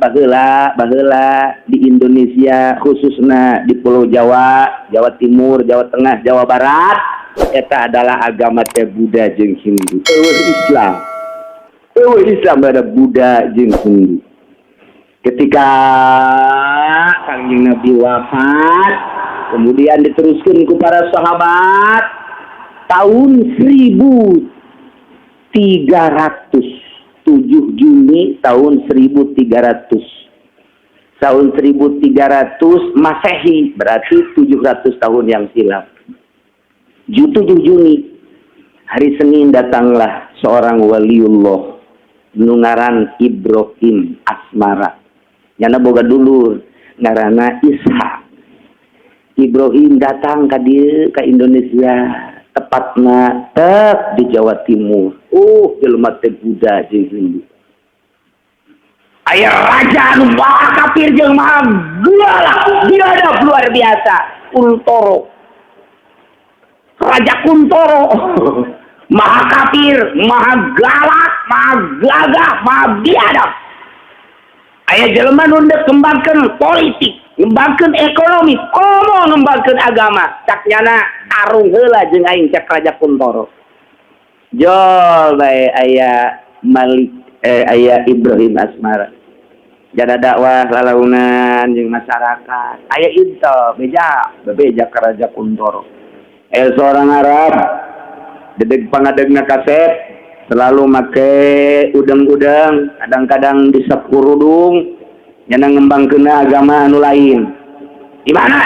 Baheula baheula di Indonesia, khususnya di Pulau Jawa, Jawa Timur, Jawa Tengah, Jawa Barat, eta adalah agama teh Buddha jeung Hindu. Euweuh Islam. Euweuh Islam, ada Buddha jeung Hindu. Ketika Kangjeng Nabi wafat, kemudian diteruskan ke para sahabat tahun 1307 Juni tahun 1300, tahun 1300 Masehi, berarti 700 tahun yang silam. 7 Juni, hari Senin, datanglah seorang waliullah nu ngaran Ibrahim Asmara. Nyana boga dulur ngaranna Ishak. Ibrahim datang ka dieu, ka Indonesia, tepatna tek di Jawa Timur. Jelema teh Buddha jeung Hindu. Aya raja anu maha kafir jeung maha galak, biadab luar biasa, Kuntoro. Raja Kuntoro maha kafir, maha galak, maha gagah, maha biadab. Aya jelema nu deuk ngembangkeun politik, ngembangkeun ekonomi, komo ngembangkeun agama. Cak nyana, tarung heula jeung aing, cak Raja Kuntoro. Jol bae aya Malik, eh, aya Ibrahim Asmara. Jada dakwah lalaunan jeung masyarakat. Aya intel beja, bebeja ka Raja Kuntoro. Eh, seorang Arab dedeg pangadegna kaset, selalu make udang-udang, kadang-kadang disakurudung, nyana ngembangkeun agama anu lain. Di mana?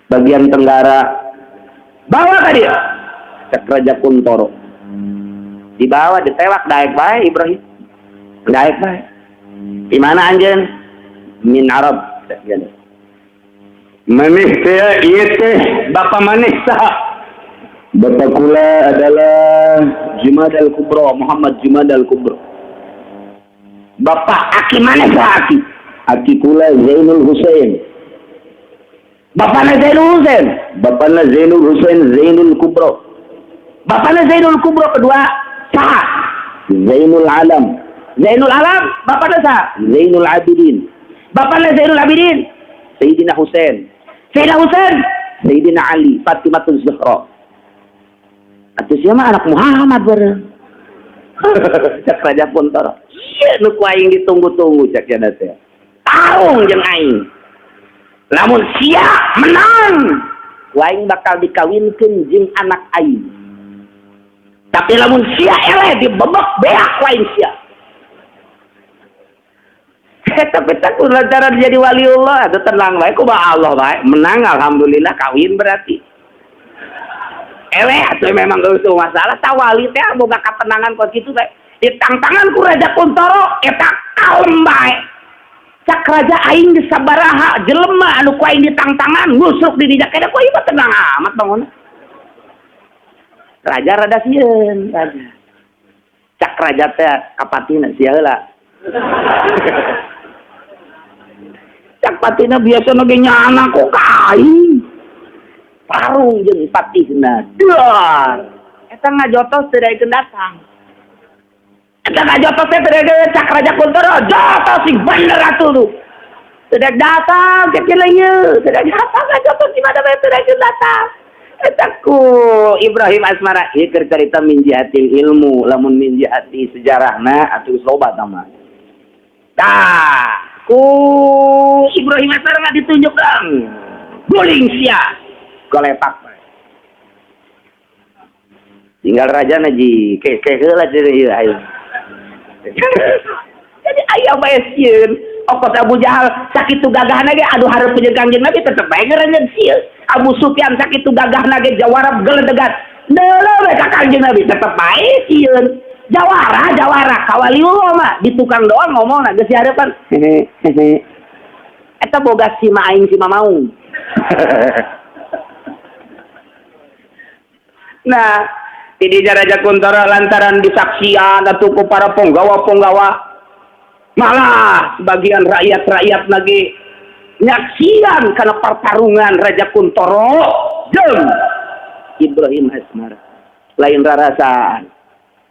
Bagian tenggara. Bawa ka dia, cek Raja Kuntoro. Dibawa, ditewak, daek bae Ibrahim, daek bae. Di mana anjeun? Min Arab. Maneh teh, ieu teh bapa maneh saha? Bapak kula adalah Jumad al-Kubra, Muhammad Jumad al-Kubra. Bapak aki maneh saha, aki? Aki kula Zainul Husain. Bapakna Zainul Husain? Bapakna Zainul Husain Zainul Kubra. Bapakna Zainul Kubra kedua saha? Zainul Alam. Zainul Alam bapakna saha? Zainul Abidin. Bapakna Zainul Abidin? Sayyidina Husain. Sayyidina Husain? Sayyidina Ali, Fatimatul Zahra. Atuh sia mah anak Muhammad bareng. Cak Raja Kuntoro. Iya, nu ku aing ditunggu-tunggu, cak cenah teh. Tarung jeung aing. Lamun sia menang, ku aing bakal dikawinkeun jeung anak aing. Tapi lamun sia eleh, dibebek beak ku aing sia. Tapi tak lantaran jadi waliullah atau tenang bae, kumaha Allah bae. Menang, alhamdulillah, kawin berarti. Eleh atuh memang gak usah masalah, tah wali teh boga ketenangan kos kitu teh. Ditangtangan ku Raja Kuntoro eta kalem bae. Cak raja, aing di sabaraha jelema anu ku aing ditangtangan ngusruk di dinya kene, ku aing mah tenang amat bangun. Raja rada sieun raja. Cak raja teh kapatina, sia heula. Cak patina, biasa ge nyana kok ka aing. Tarung jeung patihna. Duar. Eta ngajotos teu daekeun datang. Eta ngajotos teh teu daekeun. Cak Raja Kuntoro, jotos sing bener atuh lu. Teu daek datang, cek ieu. Teu daek datang, ngajotos di mana bae teu daekeun datang. Eta ku Ibrahim Asmara ieu keur carita min jihatil ilmu, lamun min jihati sejarahna atuh geus loba tah mah. Tah, ku Ibrahim Asmara nggak ditunjuk dong. Guling sia. Golepak. Tinggal raja ji, ke ke heula cenah ieu ayo. Jadi aya bae sieun. Okos Abu Jahal sakitu gagahna ge adu hareup jeung Kangjeng Nabi tetep bae ngerenyeun sieun. Abu Sufyan sakitu gagahna ge, jawara geledegan. Neuleuh we ka Kangjeng Nabi tetep bae sieun. Jawara jawara kawaliullah mah di tukang doang ngomongna geus dihareupan. Hehe hehe. Eta boga si ma aing si Mamaung. Nah, ini Raja Kuntara lantaran disaksian atuh ku para penggawa-penggawa, malah sebagian rakyat-rakyat lagi nyaksian karena pertarungan Raja Kuntoro jeung Ibrahim Asmara. Lain rarasaan.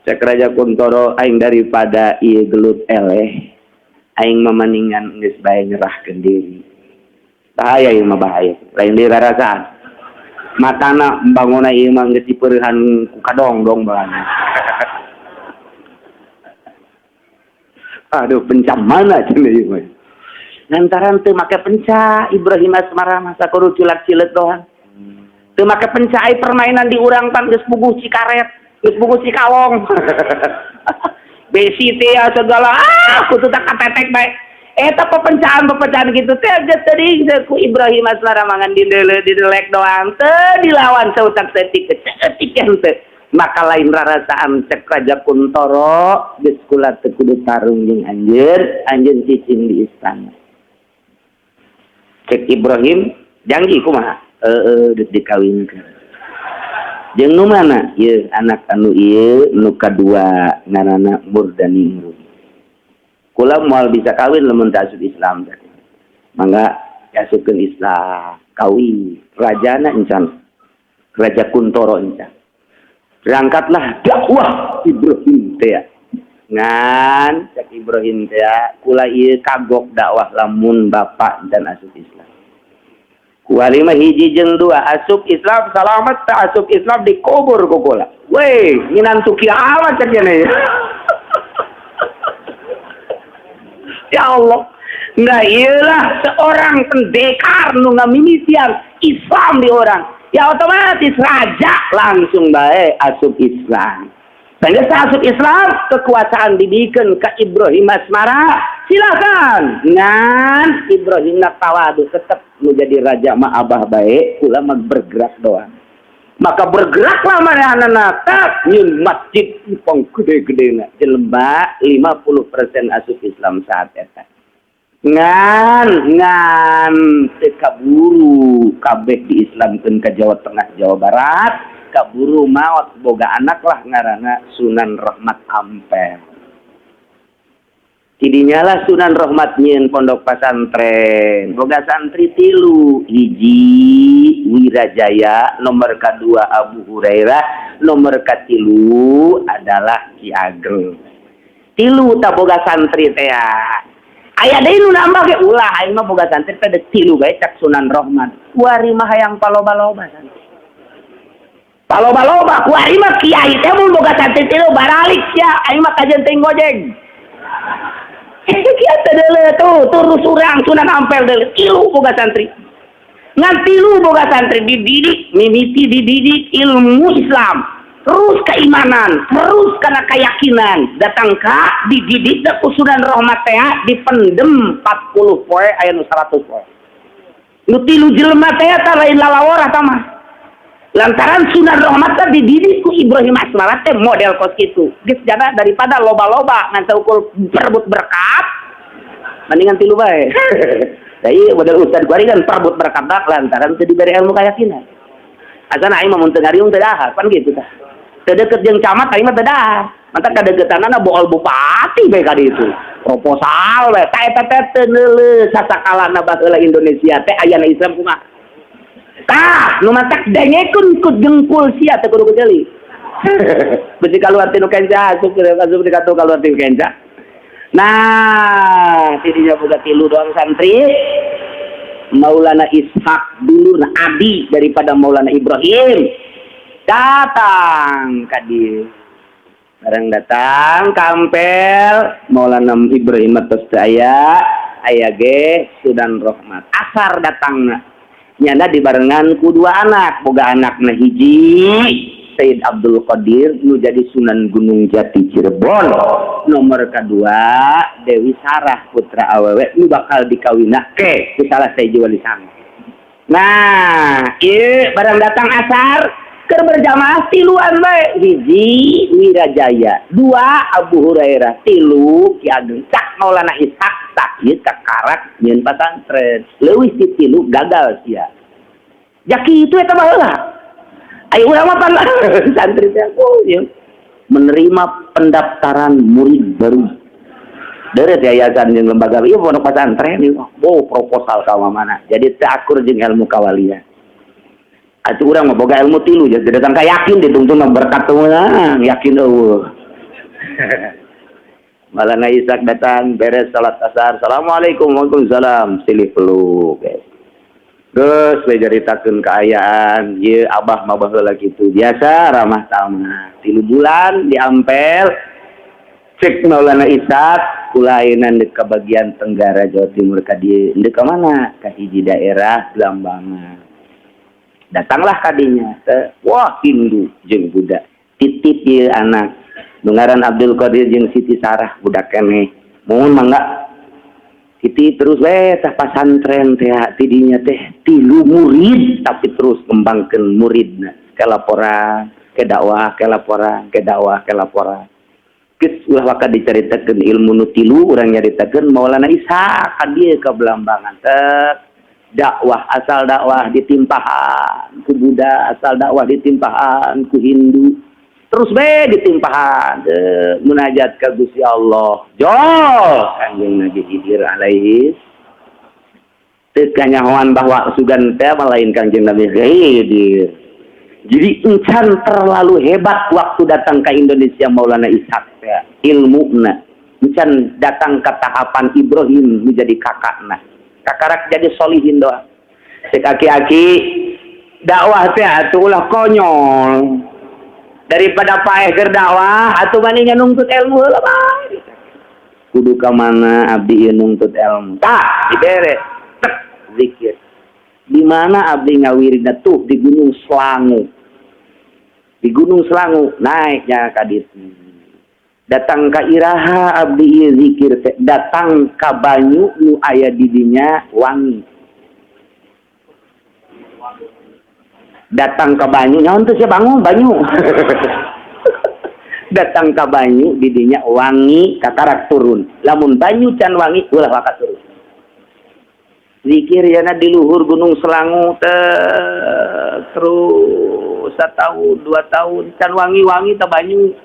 Cek Raja Kuntoro, aing daripada ieu gelut eleh. Aing mah maningan geus bae nyerahkeun diri. Bahaya ieu mah, bahaya. Lain deui rarasaan. Matana bangunna ieu mah geus dipeurehan ku kadongdong balana. Aduh, penca mana cenah ieu mah. Lantaran teu make penca Ibrahim Asmara mah sakudu culak-cileut doang. Teu make penca ai permainan di urang pan geus puguh cikaret, geus puguh cikalong. Besi teh ya segala kudu tak katetek bae. Eta pepencaan-pepencaan gitu teh geus teuing ku Ibrahim Asmara mangan didelek doang teu dilawan sautak setik setik henteu. Maka lain rarasaan cek Raja Kuntoro geus kula teu kudu tarung jeung anjeun, anjeun cicing di istana. Cek Ibrahim janji kumaha? Heeh, geus dikawinkeun. Jeung nu mana? Ieu anak anu ieu nu kadua ngaranna Murdaningrum. Kula moal bisa kawin lamun teu asup Islam. Mangga diasupkeun Islam, kawin. Rajana encan. Raja Kuntoro encan. Berangkatlah dakwah Ibrahim teh. Ngan cek Ibrahim teh kula ieu kagok dakwah lamun bapak dan asup Islam. Kuari mah hiji jeung dua asup Islam salamet, tak asup Islam dikubur ku kula. Weh, minantu kiamat cek cenah. Ya Allah. Nah iyalah seorang pendekar nu ngamimitian Islam di orang. Ya otomatis raja langsung bae asup Islam. Sehingga asup Islam kekuasaan dibikin ke Ibrahim Asmara, silakan. Ngan Ibrahim nak tawadu tetap menjadi raja mah abah bae, kula mah bergerak doang. Maka bergeraklah manehna tak nyeun masjid pong gede-gedena jelema 50% asup Islam saat eta. Ngan ngan teu kaburu kabeh diislamkeun ka Jawa Tengah, Jawa Barat, kaburu maot boga anak lah ngaranna Sunan Rahmat Ampel. Tidinya lah Sunan Rahmat nyieun pondok pasantren. Boga santri tilu, hiji Wirajaya, nomor kedua Abu Hurairah, nomor katilu adalah Ki Ageng. Tilu tak boga santri teh. Aya deui nu nambah ge ulah aing mah boga santri teh tilu bae cak Sunan Rahmat. Kuari mah hayang paloba-loba santri. Paloba-loba kuari mah kiai teh mun boga santri tilu baralik sia aing mah kajeun teuing gojeng. Kieu teh deuleu tuh terus urang Sunan Ampel deuleu tilu boga santri. Ngan tilu boga santri dididik mimiti dididik ilmu Islam. Terus keimanan, terus karena keyakinan, datang ka dididik da ku Sunan Rahmat teh dipendem 40 poe aya nu 100 poe. Nu tilu jelema teh eta lain lalawora tah mah. Lantaran Sunan Rahmat teh dididik ku Ibrahim Asmara teh model kos kitu. Geus jana daripada loba-loba ngan saukur perebut berkat, mendingan tilu bae. Da ieu model ustad kuari kan perebut berkat lantaran teu diberi ilmu keyakinan. Asana aing mah mun teu ngariung teu dahar, pan kitu tah. Teu deket jeung camat aing mah teu dahar. Mantap kadeukeutanana bool bupati bae ka ditu. Proposal bae ta eta teh teu neuleuh sasakalana baheula Indonesia teh ayana Islam kumaha. Tah, nu matak dengekeun ku dengkul sia teu kudu keuli. Besi kaluar ti nu kenca asup asup di katu kaluar ti kenca. Nah, tidinya boga tilu doang santri. Maulana Ishak dulu nah, abi daripada Maulana Ibrahim datang ka dieu. Barang datang kampel Maulana Ibrahim atos teu aya, aya ge Sunan Rahmat. Asar datangna. Nyana dibarengan ku dua anak, boga anakna hiji Sayyid Abdul Qadir nu jadi Sunan Gunung Jati Cirebon. Nomor kedua Dewi Sarah putra awewe nu bakal dikawinake ku salah sahiji wali sanga. Nah, ieu barang datang asar keur berjamaah tiluan bae. Hiji Wirajaya, dua Abu Hurairah, tilu Ki Ageng. Cak Maulana Ishak tak ieu kakarak nyieun pasantren. Leuwih ti tilu gagal sia. Jaki itu eta baheula. Ayo urang mah pan santri teh oh ieu menerima pendaftaran murid baru. Deureut yayasan jeung lembaga ieu pondok pesantren ieu. Oh proposal ka mana. Jadi teu akur jeung ilmu kawalian. Atuh urang mah boga ilmu tilu jadi datang ka yakin dituntun mah berkat teu meunang, yakin eueuh. Maulana Ishak datang beres salat asar. Assalamualaikum, waalaikumsalam. Silih peluk. Geus we caritakeun kaayaan, ieu abah mah baheula kitu. Biasa ramah tamah. 3 bulan diampel. Cek Maulana Ishak kula ayeuna deuk ka bagian tenggara Jawa Timur ka dieu. Deuk ka mana? Ka hiji daerah Blambangan. Datanglah kadinya. Wah, Hindu jeung Buddha. Titip ieu anak. Nu ngaran Abdul Qadir jeung Siti Sarah budak keneh. Mohon mangga. Titip terus we tah pasantren teh tidinya teh 3 murid tapi terus ngembangkeun muridna. Ke laporan, ke dakwah, ke laporan, ke dakwah, ke laporan. Geus ulah waka dicaritakeun ilmu nu 3 urang nyaritakeun Maulana Ishak ka dieu ka Blambangan teh dakwah asal dakwah ditimpahan ku Buddha, asal dakwah ditimpahan ku Hindu. Terus be ditimpahan munajat ka Gusti Allah. Jol Kanjeng Nabi Khidir alaihi teu kanyahoan bahwa sugan teh lain Kanjeng Nabi Khidir. Jadi encan terlalu hebat waktu datang ke Indonesia Maulana Ishak teh ilmuna. Encan datang ke tahapan Ibrahim menjadi kakakna. Kakarak jadi solihin doa. Cek aki-aki dakwah teh atuh ulah konyol. Daripada paeh keur dakwah atuh bandingnya nungtut ilmu heula bae. Kudu ka mana abdi ieu nungtut ilmu? Tah dibere tek zikir. Di mana abdi ngawiridna tuh di Gunung Selangu. Di Gunung Selangu naiknya ka ditu. Datang ka iraha abdi ieu zikir teh, datang ka banyu nu aya di dinya wangi. Datang ke banyu, nyaon teh sia bangun banyu. Datang ke banyu didinya wangi katarak turun. Lamun banyu can wangi ulah waka turun. Zikir yana di luhur Gunung Selangu teh terus 1 tahun 2 tahun can wangi-wangi teh banyu.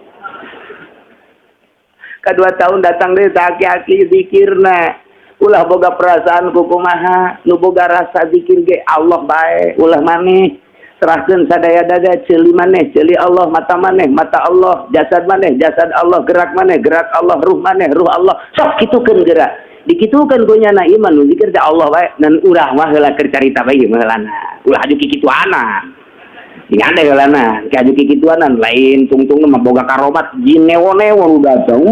Ka 2 tahun datang deui teh aki-aki zikirna. Ulah boga perasaan kukumaha, nu boga rasa zikir ge Allah bae, ulah maneh. Serahkeun sadaya dada ceuli maneh, ceuli Allah, mata maneh, mata Allah, jasad maneh, jasad Allah, gerak maneh, gerak Allah, ruh maneh, ruh Allah. Sok kitukeun gerak. Dikitukeun ku nyana iman nu zikir teh Allah bae, dan urang mah heula keur carita bae mah heulana. Ulah aju kikituana. Dingade heulana, ke aju kikituanan lain tungtung mah boga karomat jin newo-newo nu datang.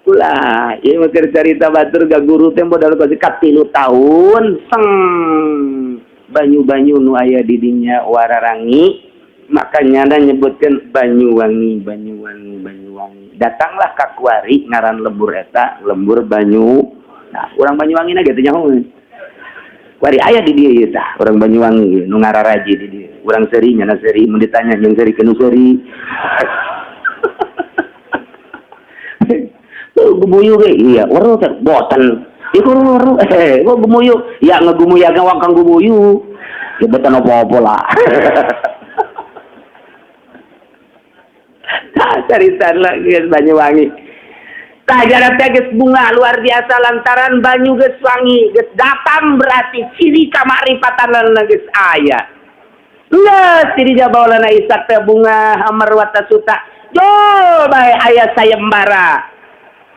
Ulah, ieu mah keur carita batur ga guru teh modal ka 3 tahun seng banyu-banyu nu aya di dinya wararangi, makanya da nyebutkeun Banyuwangi, Banyuwangi, Banyuwangi. Datanglah ka kuari ngaran lembur eta, lembur Banyu. Nah, urang Banyuwangi na ge teu nyaho. Kuari aya di dieu ieu tah, urang Banyuwangi nu ngararaji di dieu. Urang seuri nya seuri mun ditanya jeung seuri ke nu seuri. Gemuyu ge iya weruh teh boten iku weruh gua gemuyu ya ngegumuya ge wang kang gumuyu ya boten apa-apa lah. Tah carita lah geus Banyuwangi. Tah jarak teh geus bunga luar biasa lantaran banyu geus wangi geus datang berarti ciri kamakrifatan geus aya. Geus ciri Maulana Ishak teh bunga amarwata suta. Jo bae aya sayembara.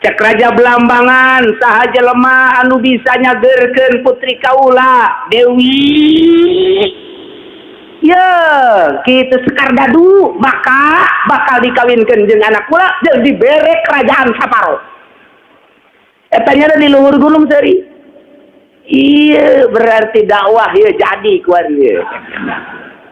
Cek Raja Blambangan saha jelema anu bisa nyageurkeun putri kaula Dewi. Ye, kitu Sekar Dadu maka bakal dikawinkeun jeung anak kula jeung dibere kerajaan Saparo. Eta nya di luhur gunung seuri. Iya, berarti dakwah ieu jadi kuari ieu.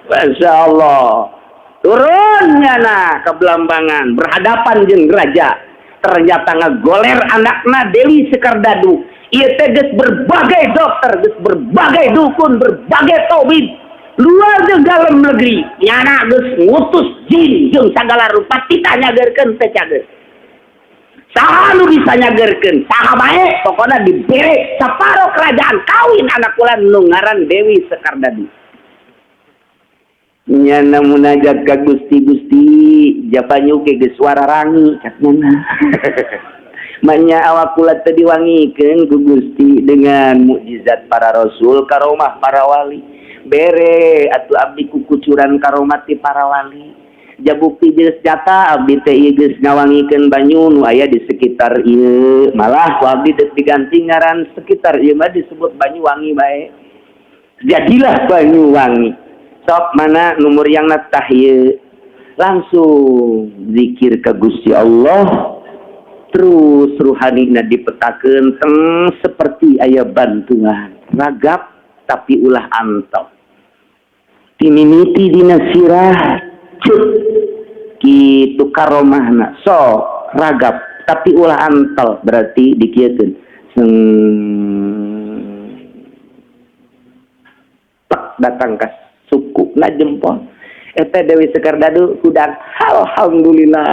Masya Allah. Turunnya nah ke Blambangan berhadapan jeung raja. Ternyata ngegoler anakna Dewi Sekar Dadu. Ieu teh geus berbagai dokter, geus berbagai dukun, berbagai tabib luar jeung dalam negeri. Nyana geus ngutus jin jeung sagala rupa titah nyageurkeun teh cageus. Saha nu bisa nyageurkeun? Saha bae pokona dibere saparo kerajaan kawin anak kula nu ngaran Dewi Sekar Dadu. Nyana munajat ka Gusti Gusti jabanyu ge geus wararangi cak nyana. Manya awak kula teu diwangikeun ku Gusti dengan mukjizat para rasul karomah para wali. Bere atuh abdi kukucuran karomat ti para wali. Jabukti jeung senjata abdi teh ieu geus ngawangikeun banyu nu aya di sekitar ieu. Malah ku abdi deuk diganti ngaran sekitar ieu mah disebut Banyuwangi bae. Jadilah Banyuwangi. Sok mana nu muriangna tah ieu. Langsung zikir ka Gusti Allah. Terus ruhanina dipetakeun teng seperti aya bantuan. Ragap tapi ulah antok. Timimiti dina sirah cut kitu karomahna. So ragap tapi ulah antel berarti dikieukeun. Seng tek datang ka suku na jempol. Eta Dewi Sekardadu hudang alhamdulillah.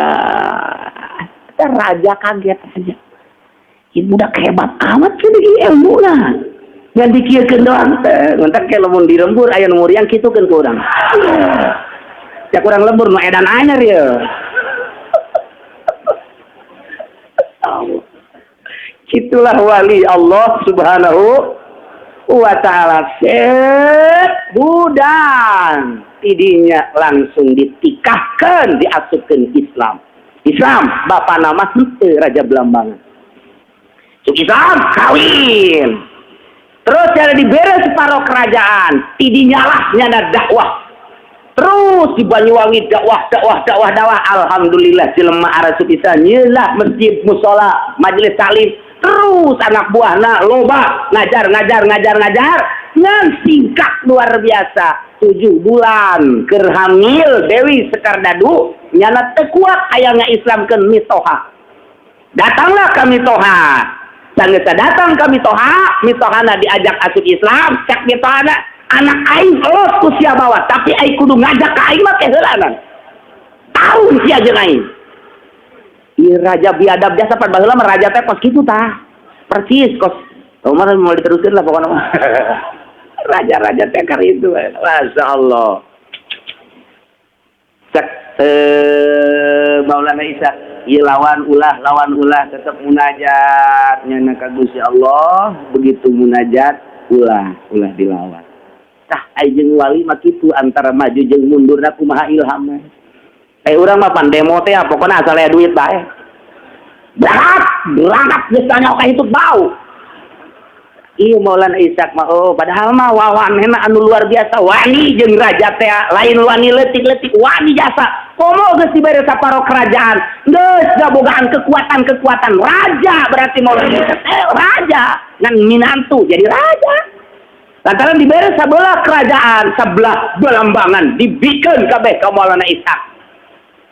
Eta raja kaget aja. Ieu budak hebat amat sih di ilmu lah. Yang dikieukeun doang teh, ngentak ke lamun di lembur aya nu muriang kitukeun ku urang. Ya kurang lembur nu edan anyar ya. Itulah wali Allah Subhanahu wa ta'ala. Set hudang tidinya langsung ditikahkan, diasupkeun Islam. Islam bapak nama henteu Raja Belambangan. Cuk Islam kawin. Terus yang diberi separuh kerajaan, tidinya lah nyana dakwah. Terus di Banyuwangi dakwah, dakwah, dakwah, dakwah. Alhamdulillah jelema arasup pisan nyelah masjid, musola, majelis taklim. Terus anak buahna loba ngajar, ngajar, ngajar, ngajar. Ngan singkat luar biasa. 7 bulan keur hamil Dewi Sekardadu nyana teu kuat aya ngaislamkeun mitoha. Datanglah ka mitoha. Sanggeus datang ka mitoha, mitohana diajak asup Islam, cak mitohana anak aing elot ku sia bawa, tapi aing kudu ngajak ka aing mah keheulanan. Tahun sia jeung aing. Ieu raja biadab jasa pan baheula mah raja teh kos kitu tah. Persis kos. Umar mau diteruskeun lah pokona mah. Raja-raja teh kar itu. Masya Allah. Cek Maulana Isa, ieu lawan ulah tetep munajat nyana ka Gusti Allah, begitu munajat ulah dilawan. Tah ai jeung wali mah kitu antara maju jeung mundurna kumaha ilhamna. Urang mah pan demo teh pokona asal aya duit bae. Berangkat geus tanya ka hitut bau. Ieu Maulana Ishak mah oh padahal mah wawanena anu luar biasa wani jeung raja teh lain wani leutik-leutik wani jasa. Komo geus dibere saparo kerajaan geus gabogaan kekuatan-kekuatan raja berarti Maulana Ishak raja ngan minantu jadi raja. Lantaran dibere sabelah kerajaan sebelah Belambangan dibikeun kabeh ka Maulana Ishak.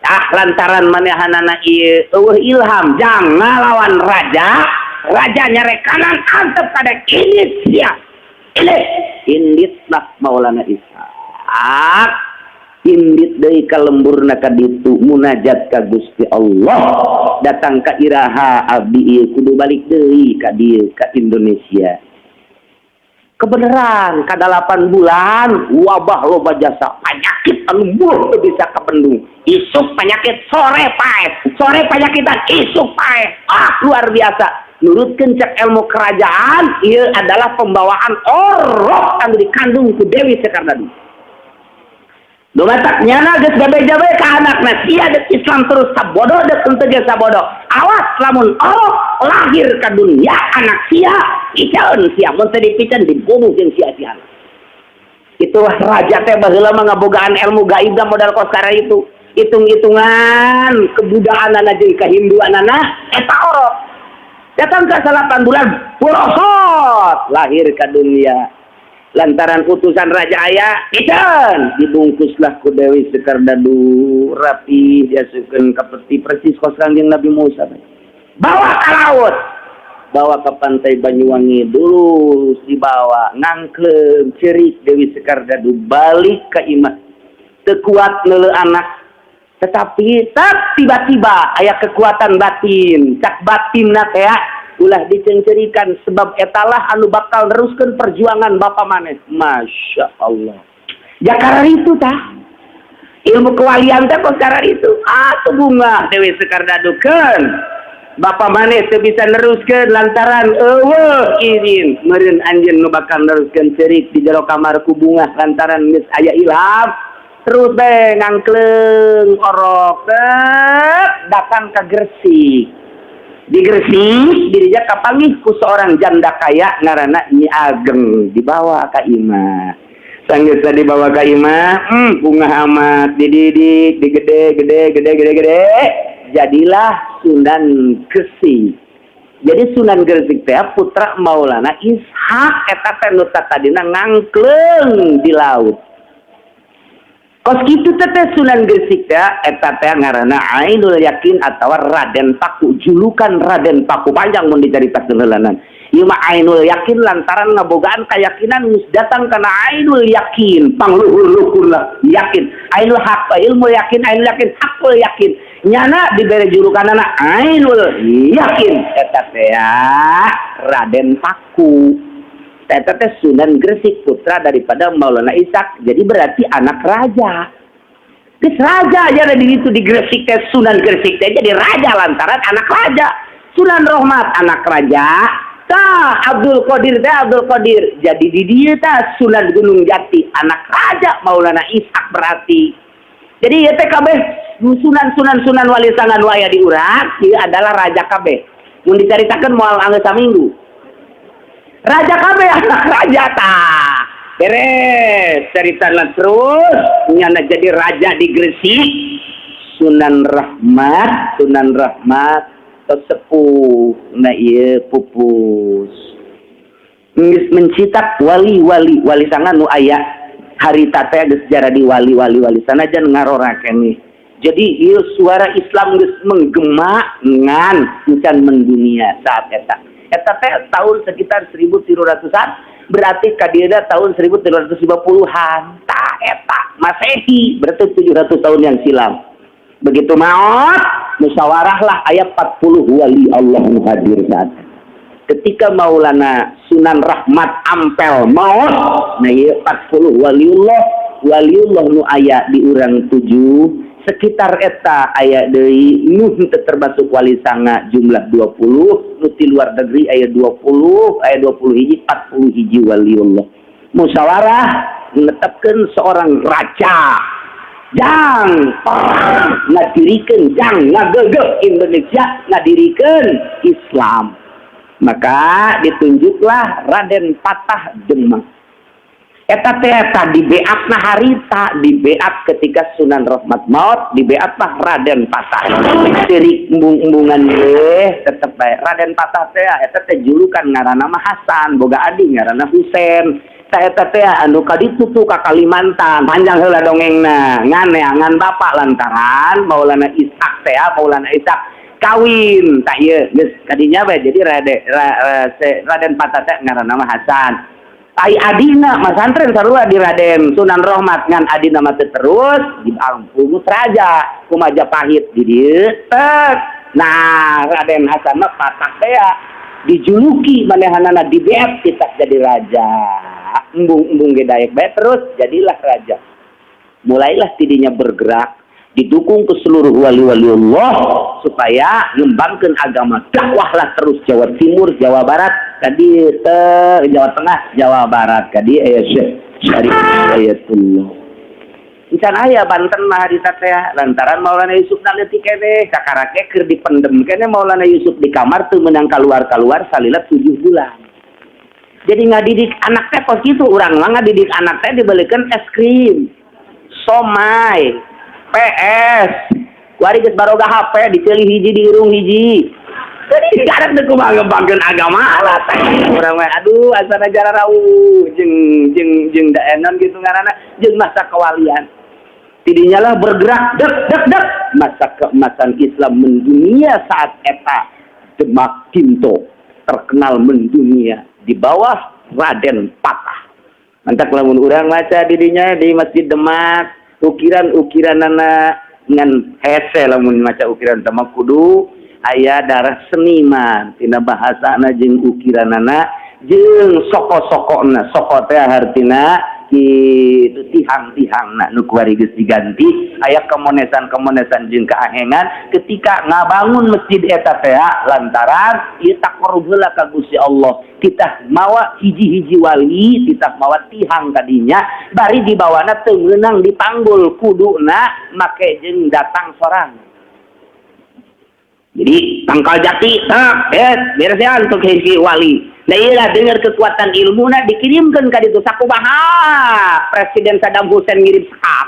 Ah lantaran manehanana ieu eueuh ilham jang ngalawan raja. Raja nyarek kanan antep kada ini sia. Ini indit lah Maulana Ishak. Indit deui ka lemburna ka ditu munajat ka Gusti Allah. Datang ka iraha abdi ieu kudu balik deui ka dieu ka Indonesia. Kebenaran ka 8 bulan wabah loba jasa penyakit anu murah teu bisa kabendung. Isuk penyakit sore paeh, sore penyakitan isuk paeh. Ah luar biasa. Nurutkeun cek ilmu kerajaan ieu adalah pembawaan orok anu dikandung ku Dewi Sekardadu. Dumatak nyana geus gabe-gabe ka anakna sia deuk Islam terus sabodo deuk henteu ge sabodo. Awas lamun orok lahir ka dunia anak sia icaeun sia mun teu dipiceun dibunuh jeung sia-sia. Itulah raja teh baheula mah ngabogaan ilmu gaib modal kos kara itu. Hitung-hitungan kebudaanana jeung kehinduanana eta orok. Datang ke 8 bulan pulosot lahir ke dunia. Lantaran utusan raja aya ican dibungkuslah ku Dewi Sekardadu rapi diasupkeun ka peti persis kos Kangjeng Nabi Musa. Bawa ke laut, bawa ke pantai Banyuwangi dulu dibawa ngangkleung cerik Dewi Sekardadu balik ke imah. Teu kuat neuleu anak. Tetapi tak tiba-tiba aya kekuatan batin, cak batinna teh ulah dicencerikan sebab etalah anu bakal neruskeun perjuangan bapa maneh. Masya Allah. Ya karena itu tah. Ilmu kewalian teh kos karena itu. Atuh bunga Dewi Sekardadu keun. Bapa maneh teu bisa neruskeun lantaran eueuh izin meureun anjeun nu bakal neruskeun ceurik di jero kamar ku bunga lantaran geus aya ilham. Terus be ngangkleung orok tet, datang ke Gresik. Di Gresik dirinya kapanggih ku seorang janda kaya ngaranna Nyi Ageng, dibawa ka imah. Sanggeusna dibawa ka imah, bungah amat, dididik, digede, gede, gede, gede, gede, jadilah Sunan Gresik. Jadi Sunan Gresik teh putra Maulana Ishak eta teh nu tadina ngangkleung di laut. Kos kitu teh teh Sunan Gresik teh eta teh ngaranna Ainul Yakin atau Raden Paku, julukan Raden Paku, panjang mun dicaritakeun heulanan. Ieu mah Ainul Yakin lantaran ngabogaan keyakinan geus datang kana Ainul Yakin, pangluhur-luhur lah yakin. Ainul Haq, ilmu yakin, Ainul Yakin, hakul yakin. Nyana dibere julukanana Ainul Yakin eta teh Raden Paku. Eta teh Sunan Gresik, putra daripada Maulana Ishak. Jadi berarti anak raja. Geus raja aja di itu di Gresik teh. Sunan Gresik teh jadi raja lantaran anak raja. Sunan Rohmat anak raja. Tah Abdul Qadir teh, Abdul Qadir. Jadi di dieu tah Sunan Gunung Jati anak raja Maulana Ishak berarti. Jadi ieu teh kabeh sunan sunan sunan wali sanga nu aya di urang ieu adalah raja kabeh. Mun dicaritakeun moal anggeus saminggu. Raja kabeh, anak raja tah. Beres ceritana terus nyana jadi raja di Gresik. Sunan Rahmat, Sunan Rahmat sepuh, nah ieu pupus. Geus mencitak wali-wali, wali sanga nu aya harita teh geus jadi wali-wali, wali sanajan ngarora keneh. Jadi ieu suara Islam geus menggema ngan encan mendunia saat eta. Eta teh tahun sekitar 1300-an, berarti kadieuna tahun 1350-an. Tah eta Masehi, berarti 700 tahun yang silam. Begitu maut, musyawarah lah aya 40 wali Allah nu hadir saat ketika Maulana Sunan Rahmat Ampel maut. Nah, ieu 40 waliullah, waliullah nu aya di urang tujuh sekitar eta aya deui nu henteu termasuk wali sanga jumlah 20, nu ti luar negeri aya 20, aya 20 hiji, 40 hiji waliullah musyawarah menetapkan seorang raja jang ngadirikeun, jang ngagegeh Indonesia, ngadirikeun Islam. Maka ditunjuklah Raden Patah Demak. Eta teh eta dibeatna harita, dibeat ketika Sunan Rahmat maut, dibeatlah Raden Patah. Sirik embung-embungan deh tetep bae Raden Patah teh. Eta teh julukan, ngaranna mah Hasan, boga adi ngaranna Husen. Tah eta teh anu kaditu tuh ka Kalimantan, panjang heula dongengna, ngan neangan bapak lantaran Maulana Ishak teh, Maulana Ishak kawin. Tah ieu geus kadinya bae. Jadi Raden Patah teh ngaranna mah Hasan. Ai adina masantren sarua di Raden Sunan Rohmat, ngan adina mah teu terus diampu raja ku Majapahit di dieu tek. Nah, Raden Hasan mah Patah teh dijuluki manehanana, dibeat kita jadi raja. Embung-embung ge daek bae terus jadilah raja. Mulailah tidinya bergerak, didukung ke seluruh wali-wali Allah supaya ngembangkan agama, dakwahlah terus Jawa Timur, Jawa Barat tadi te, Jawa Tengah, Jawa Barat tadi aya Syekh Syarif Hidayatullah. Encan aya Banten mah harita teh lantaran Maulana Yusuf leutik keneh, kakarake keur dipendem keneh Maulana Yusuf di kamar teu meunang keluar-keluar salila 7 bulan. Jadi ngadidik anak teh kos kitu. Urang mah ngadidik anak teh dibelikan es krim, somai, PS. Kuari geus baroga HP diceuli hiji di irung hiji. Jadi sekarang teh kumaha ngembangkeun agama lah teh. Urang mah aduh asana jararau jeung jeung jeung daenon gitu ngaranna jeung masa kewalian. Tidinya lah bergerak dek dek dek masa keemasan Islam mendunia saat eta. Demak Kinto terkenal mendunia di bawah Raden Patah. Mantap lamun urang maca didinya di Masjid Demak ukiran-ukiranana ngan hese. Lamun maca ukiran Demak kudu aya darah seniman tina bahasana jeung ukiranana jeung soko-sokona. Soko teh hartina Gitu tihang-tihang na nu kuari geus diganti, aya kemonesan-kemonesan jeung keahengan ketika ngabangun masjid eta teh, lantaran ieu taqarrub heula ka Gusti Allah. Kita mawa hiji-hiji wali, kita mawa tihang tadinya, bari dibawana teu meunang dipanggul, kuduna make jeung datang sorang. Jadi tangkal jati tak beres ya untuk hiji wali. Nah, iya dengar kekuatan ilmu nah dikirimkan ka ditu. Sakumaha Presiden Saddam Hussein ngirim sekap.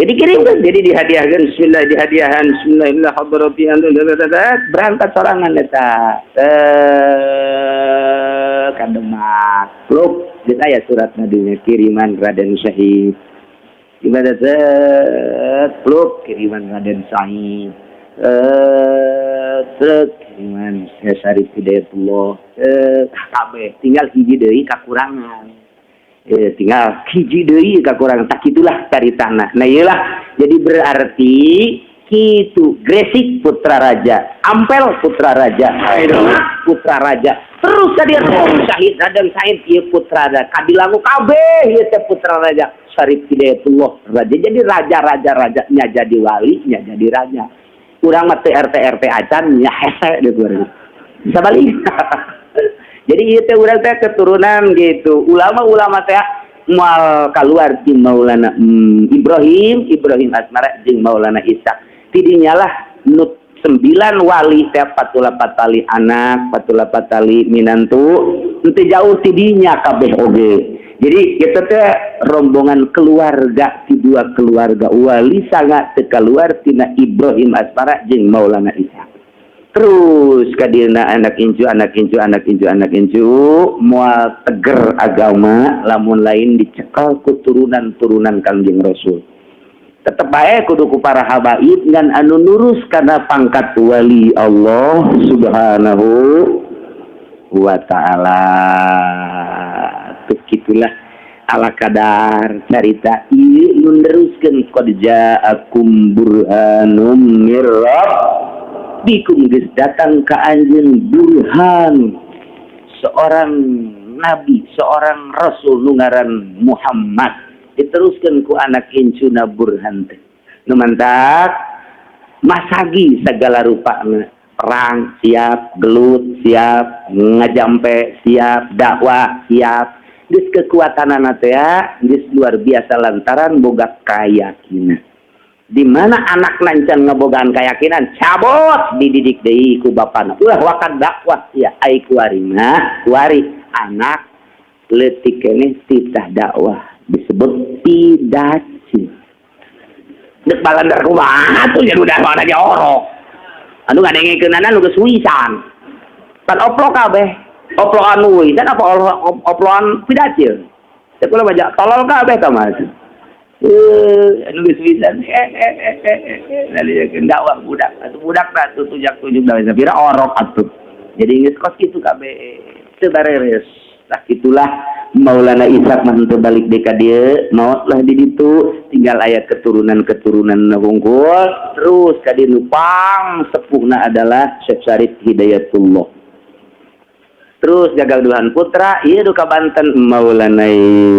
Jadi kirimkan, jadi dihadiahkan, bismillah, dihadiahan, bismillahirrahmanirrahim, berangkat sorangan eta. Ka Demak. Pluk, geus aya surat nadinya kiriman Raden Syahid. Ibadat pluk kiriman Raden Said. Truk kiriman Syekh Syarif Hidayatullah. Kabeh tinggal hiji deui kakurangan. Tinggal hiji deui kakurangan. Tak itulah caritana. Nah, iyalah, jadi berarti kitu Gresik putra raja, Ampel putra raja, putra raja. Terus tadi Syahid Raden Said ieu putra raja, Kadilangu kabeh ieu teh putra raja. Syarif Hidayatullah raja. Jadi raja-raja raja nya jadi wali, nya jadi raja. Urang mah teu RT RT acan nya hese gitu. Bisa balik. Jadi ieu teh urang teh keturunan gitu. Ulama-ulama teh moal keluar ti Maulana Ibrahim, Ibrahim Asmara jeung Maulana Ishak. Tidinya lah nut sembilan wali teh 48 tali anak, 48 tali minantu, henteu jauh tidinya kabeh oge. Jadi kita teh rombongan keluarga ti dua keluarga wali sangat teu keluar tina Ibrahim Asmara jeung Maulana Ishak. Terus kadina anak incu, anak incu, anak incu, anak incu, moal teger agama lamun lain dicekal ku turunan-turunan Kangjeng Rasul. Tetep bae kudu ku para habaib ngan anu nurus karena pangkat wali Allah Subhanahu wa Ta'ala. Tuh gitulah ala kadar carita ieu nu neruskeun qad ja'akum burhanum mir rabbikum, geus datang ka anjeun burhan seorang nabi, seorang rasul nu ngaran Muhammad. Diteruskeun ku anak incuna burhan teh nu mantak masagi segala rupana, perang siap, gelut siap, ngajampe siap, dakwah siap. Geus kekuatanana teh geus luar biasa lantaran boga keyakinan. Di mana anak nancan ngebogaan keyakinan, cabot dididik deui ku bapana. Ulah wakat dakwah ya ai kuari mah, kuari anak leutik keneh titah dakwah disebut pidacil. Dek balandar kumaha tuh jadi udah mana orok. Anu ngadengkeunana nu geus wisan. Pan oplok kabeh. Oplokan wisan apa oplokan pidacil? Cek kula baca tolol kabeh ta mas. Anu geus wisan. Lalu dakwah budak. Atuh budak tah tuh tujak tujuk dakwah pira orok atuh. Jadi geus kos kitu kabeh. Teu bareres. Tah itulah Maulana Ishak mah henteu balik deui ka dieu, maot lah di ditu, tinggal aya keturunan-keturunan hungkul, terus ka dieu nu pang sepuhna adalah Syekh Syarif Hidayatullah. Terus gagal duhan putra, ieu duka Banten Maulana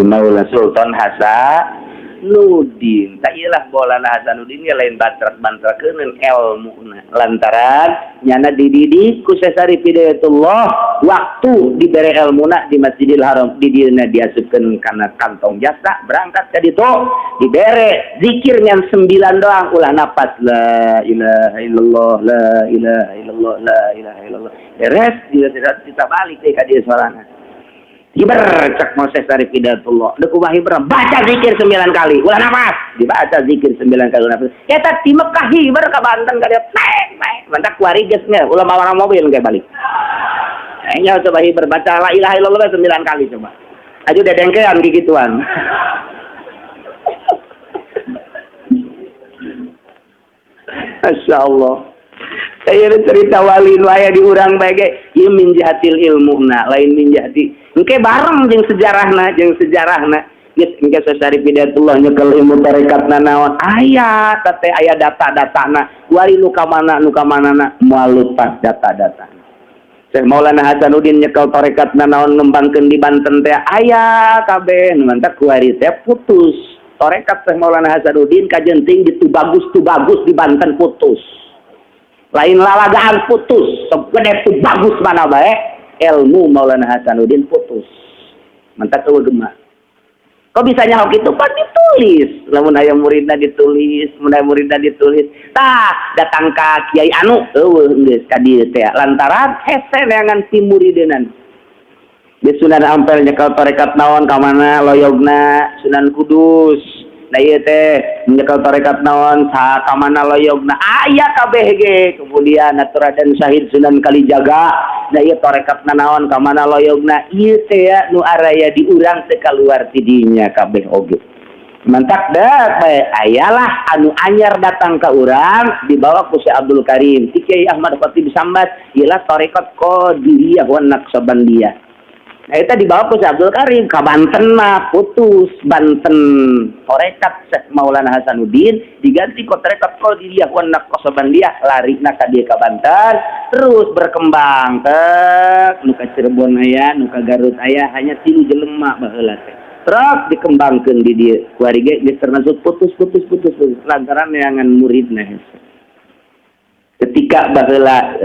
Maulana Sultan Hasanuddin. Tak iyalah Maulana Hasanuddin ge lain bantrak-bantrakeun ilmuna. Lantaran nyana dididik ku Syekh Syarif Hidayatullah waktu dibere ilmuna di Masjidil Haram, di dieuna diasupkeun kana kantong jasa berangkat ka ditu dibere zikir ngan 9 doang, ulah napas la ilaha illallah, la ilaha illallah, la ilaha illallah. Beres dia tidak kita balik deui ka dieu sorangan. Hiber cek Syekh Syarif Hidayatullah. Deuk kumaha hiber? Baca zikir 9 kali. Ulah napas. Dibaca zikir 9 kali ulah napas. Eta ti Mekah hiber ka Banten ka dieu. Pek pek. Mantak kuari geus nya ulah mawa mobil engke balik. Nya coba hiber baca la ilaha illallah 9 kali coba. Aju dedengkean gigituan. Masya Allah. Saya cerita wali nu aya di urang bae ge ieu min jihatil ilmuna, lain min jihati. Engke bareng jeung sejarahna, jeung sejarahna. Geus engke Syarif Hidayatullah nyekel ilmu tarekatna naon? Aya teh aya data-datana. Wali nu ka mana nu ka manana moal lepas data-datana. Syekh Maulana Hasanuddin nyekel tarekat naon ngembangkeun di Banten teh aya kabeh nu mantak kuari teh putus. Tarekat Syekh Maulana Hasanuddin kajenting di Tubagus di Banten putus. Lain lalagaan putus, segede Tubagus mana bae ilmu Maulana Hasanuddin putus. Mantak eueuh gema. Kok bisa nyaho kitu? Pan ditulis. Lamun aya muridna ditulis, mun aya muridna ditulis. Tah, datang ka kiai anu eueuh geus ka dieu teh. Lantaran hese neangan si muridenan. Di Sunan Ampel nyekel tarekat naon ka mana loyogna Sunan Kudus. Nah ieu teh nyekel tarekat naon sa ka mana loyogna aya kabeh ge. Kemudian Raden Syahid Sunan Kalijaga. Nah ieu tarekat naon ka mana loyogna ieu teh nu araya di urang teu kaluar ti dinya kabeh oge. Mantak dak bae ayalah anu anyar datang ka urang dibawa ku Syekh Abdul Karim. Ti Kiai Ahmad Khatib Sambat ieu tarekat Qadiriyah wa Naqsabandiyah. Nah, itu dibawa ke Syekh Abdul Karim ke Banten mah putus Banten tarekat Syekh Maulana Hasanuddin diganti ke tarekat Qadiriyah wa Naqsabandiyah larina ka dieu ka Banten terus berkembang tek nu ka Cirebon aya nu ka Garut aya hanya 3 jelema baheula teh terus dikembangkeun di dieu kuari ge geus termasuk putus putus putus putus lantaran neangan muridna hese. Ketika baheula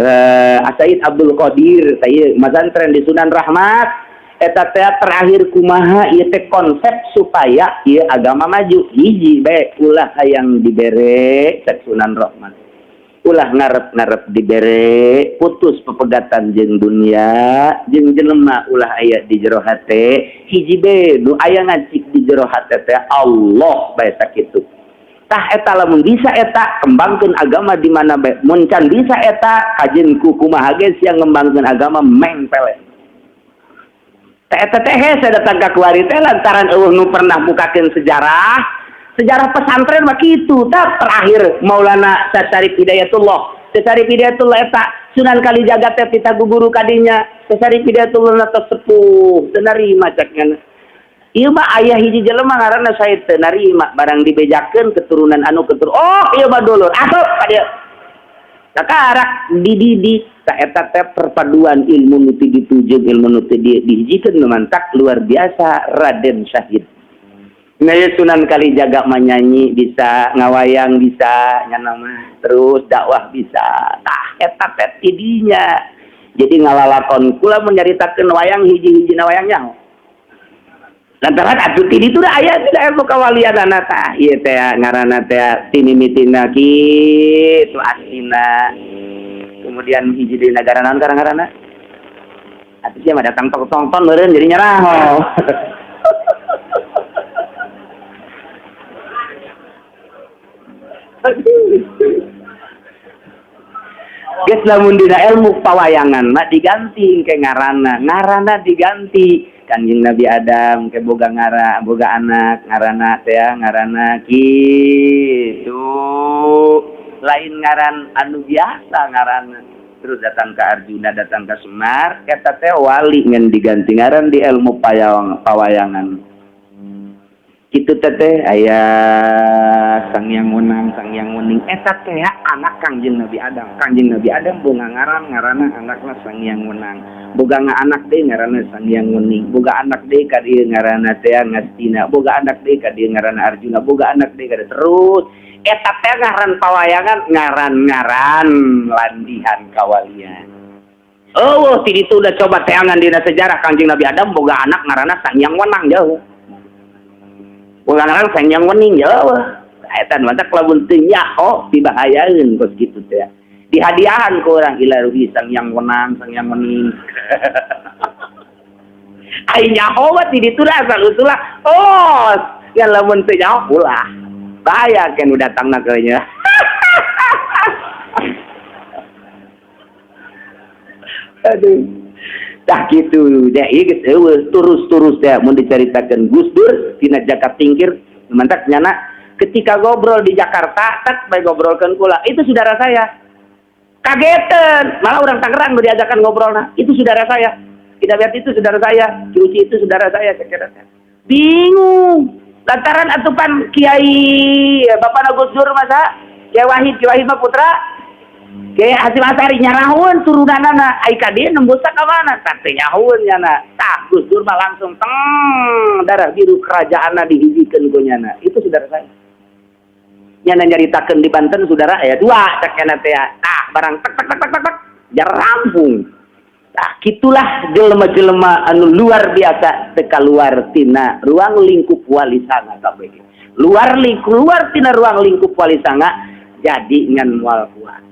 Said Abdul Qadir teh masantren di Sunan Rahmat eta teh terakhir kumaha ieu teh konsep supaya ieu agama maju hiji bae ulah hayang dibere cek Sunan Rahmat ulah ngarep-ngarep dibere putus pepegatan jeung dunia jeung jelema ulah aya di jero hate hiji bae nu aya ngacik di jero hate teh Allah bae sakitu. Tah eta lamun bisa eta kembangkeun agama di mana bae mun can bisa eta kajeun ku kumaha ge sia ngembangkeun agama mengpele. Teh eta teh hese datang ka kuari teh lantaran eueuh nu pernah bukakeun sejarah sejarah pesantren mah kitu. Tah terakhir Maulana Syarif Hidayatullah Syarif Hidayatullah eta Sunan Kalijaga teh pita guru kadinya Syarif Hidayatullah teh sepuh teu narima cek ngana. Ieu mah aya hiji jelema ngaranna Said teu narima barang dibejakeun keturunan anu keturun. Oh, ieu mah dulur. Asup ka dieu. Kakarak dididik ta eta teh perpaduan ilmu nu ti ditu jeung ilmu nu ti dihijikeun nu mantak luar biasa Raden Syahid. Nah, Sunan Kalijaga mah nyanyi bisa, ngawayang bisa, nyana mah terus dakwah bisa. Tah eta teh tidinya. Jadi ngalalakon kula mun nyaritakeun wayang hiji-hijina wayang nyaho. Lantaran atuh ti ditu da aya tidak ilmu kawalianana tah ieu teh ngaranna teh timimitina kitu asina. Kemudian hiji di nagara naon karang-ngaranna? Atuh sia mah datang tonton meureun jadi nyerah. Geus lamun dina ilmu pawayangan mah diganti ke ngaranna, ngaranna diganti. Kanjeng Nabi Adam ke boga ngara, boga anak ngaranna teh ngaranna kitu. Lain ngaran anu biasa ngaranna. Terus datang ke Arjuna, datang ke Semar, eta teh wali ngan diganti ngaran di ilmu pawayangan. Kitu teh aya Sang Hyang Wenang, Sang Hyang Wening eta teh anak Kangjeng Nabi Adam. Kangjeng Nabi Adam boga ngaran ngaranna anakna Sang Hyang Wenang. Boga anak deui ngaranna Sang Hyang Wening. Boga anak deui ka dieu ngaranna teh Ngastina. Boga anak deui ka dieu ngaranna Arjuna. Boga anak deui ka dieu terus eta teh ngaran pawayangan ngaran-ngaran landihan kawalian. Oh, ti ditu udah coba teangan dina sejarah Kangjeng Nabi Adam boga anak ngaranna Sang Hyang Wenang jauh. Boga ngaran Sang Hyang Wening jauh. Eta nu mantak lamun teu nyaho dibahayaeun kos kitu teh. Dihadiahan ku urang ilaruhi Sang Hyang Wenang, Sang Hyang Wening. Ai nyaho mah ti ditu da asal usulna. Oh, ya lamun teu nyaho ulah. Bahaya kan udah datangna keunya. Aduh. Tah kitu deh ieu geus eueuh terus-terus teh mun dicaritakeun Gus Dur tina Jakarta Tingkir mantak nyana ketika ngobrol di Jakarta tak bae ngobrolkeun kula itu saudara saya. Kagetan, malah orang Tangerang nu diajakan ngobrolna, itu saudara saya. Tidak lihat itu saudara saya, Ki itu saudara saya kira-kira. Bingung. Lantaran atupan Kiai Bapak Gus Dur masa Kiai Wahid, Kiai Wahid mah putra Kiai Hasyim Asy'ari nyarahoeun turunanana, ai ka dieu nembusna ka mana? Tah, teu nyahoeun nyana. Tah, Gus Dur mah langsung teng darah biru kerajaanna dihijikeun ku nyana. Itu saudara saya. Nyana nyaritakeun di Banten saudara aya dua cek nyana teh. Tah, barang tek tek tek tek tek tek rampung. Nah, gitulah jelema-jelema anu luar biasa teu keluar tina ruang lingkup Wali Sanga kabeh. Luar lingkup, keluar tina ruang lingkup Wali Sanga jadi ngan moal kuat.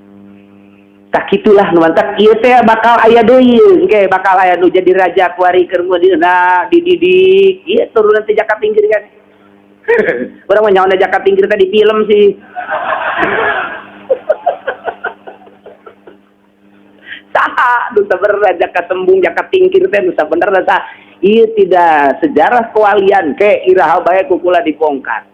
Tah, kitulah nu mantak ieu teh bakal aya deui, engke bakal aya nu jadi raja kuari keur nah dididik ieu turunan teh Jaka Tingkir kan. Urang mah nyaona Jaka Tingkir teh di film sih. Saha nu sabenerna Jaka Sembung, Jaka Tingkir teh nu sabenerna saha? Ieu tidak sejarah kewalian ke iraha bae ku kula dibongkar.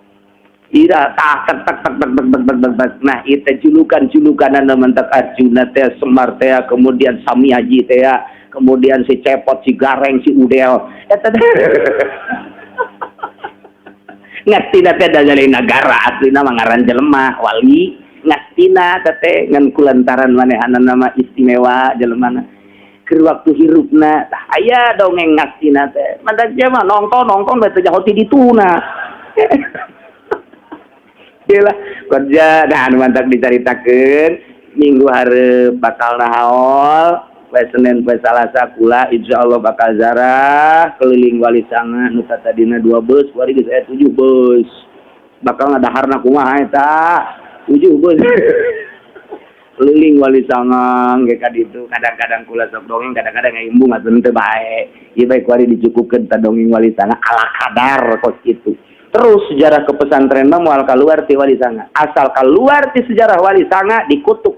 Ira tah tek tek tek tek tek tek tek tek tek. Nah, ieu teh julukan-julukanana mentak Arjuna teh, Semar teh, kemudian Samiaji teh, kemudian si Cepot, si Gareng, si Udel. Eta teh ngastina teh dari nagara aslina mah ngaran jelema wali ngastina teh ngan kulantaran manehanana mah istimewa jelemana keur waktu hirupna. Tah, aya dongeng ngastina teh mantak mah nongton nongton bae teh jaho ti dituna. Gila, kerja nah anu mantak dicaritakeun minggu hareup bakal nahaol poe Senin poe Salasa kula insyaallah bakal zarah keliling Wali Sanga nu tadina 2 bus kuari geus aya 7 bus bakal ngadaharna kumaha eta 7 bus keliling Wali Sanga ge ka ditu. Kadang-kadang kula sok dongeng, kadang-kadang ngaimbung atuh teu bae ieu bae kuari dicukupkeun ta dongeng Wali Sanga ala kadar kos kitu. Terus sejarah kepesantren mah moal keluar ti Wali Sanga. Asal keluar ti sejarah Wali Sanga dikutuk.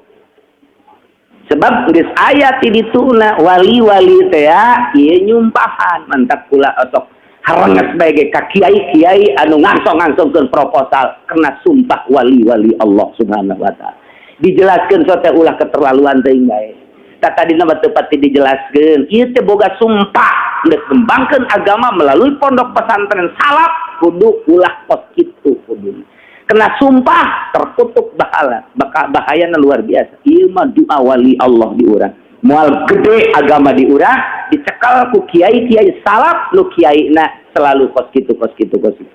Sebab geus aya ti dituna wali-wali teh ieu nyumpahan mantak kula osok harenges bae ge ka kiai-kiai anu ngangsong-ngangsongkeun proposal kena sumpah wali-wali Allah Subhanahu wa taala. Dijelaskeun so teh ulah keterlaluan teuing bae. Tah, tadina mah teu pati dijelaskeun. Ieu teh boga sumpah geus kembangkeun agama melalui pondok pesantren salaf kudu ulah kos kitu kudu. Kena sumpah terkutuk bahala, bakal bahayana luar biasa. Ieu mah doa wali Allah di urang. Moal gede agama di urang dicekal ku kiai-kiai salaf nu kiaina selalu kos kitu kos kitu kos kitu.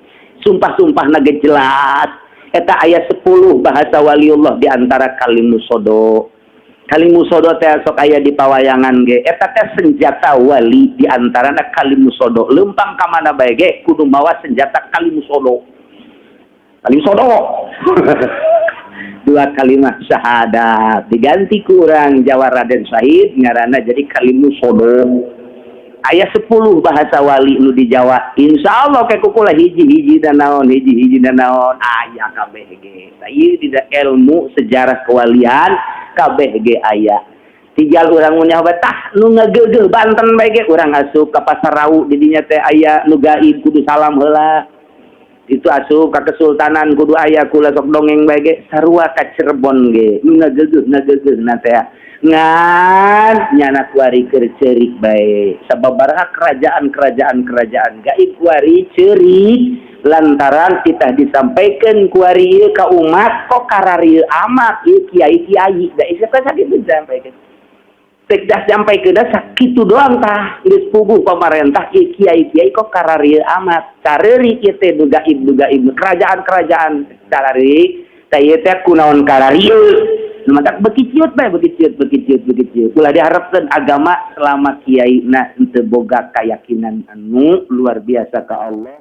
Sumpah-sumpahna ge jelas. Eta aya 10 bahasa waliullah di antara kalimusodo. Kalimusodo teh sok aya di pawayangan ge. Eta teh senjata wali di antarana kalimusodo. Leumpang ka mana bae ge kudu mawa senjata kalimusodo. Kalimusodo. Dua kalimat syahadat diganti ku urang Jawa Raden Syahid ngaranna jadi kalimusodo. Aya 10 bahasa wali nu di Jawa. Insyaallah ke kukula hiji-hiji dan naon hiji-hiji dan naon aya kabeh ge. Tah, ieu dina ilmu sejarah kewalian kabeh ge aya. Tinggal urang mun nyaho tah nu ngageugeuh Banten bae ge urang asup ka Pasar Rau di dinya teh aya nu gaib kudu salam heula. Itu asup ka kesultanan kudu aya kula sok dongeng bae ge sarua ka Cirebon ge nu ngageugeuh ngageugeuh na teh ngan nyana kuari keur ceurik bae sababaraha kerajaan-kerajaan kerajaan gaib kuari ceurik lantaran kita disampaikan kuari ieu ka umat kok kararieu amat ieu kiai-kiai da isep kan sakitu disampaikan tek dah sampaikeun sakitu doang tah geus puguh pamarentah ieu kiai-kiai kok kararieu amat careuri ieu teh nu gaib nu gaib kerajaan-kerajaan carari tah ieu teh kunaon kararieu. Maka beki ciut bae, beki ciut, beki ciut, beki ciut. Ulah diharapkeun agama selama kiai na henteu boga keyakinan anu luar biasa ka Allah.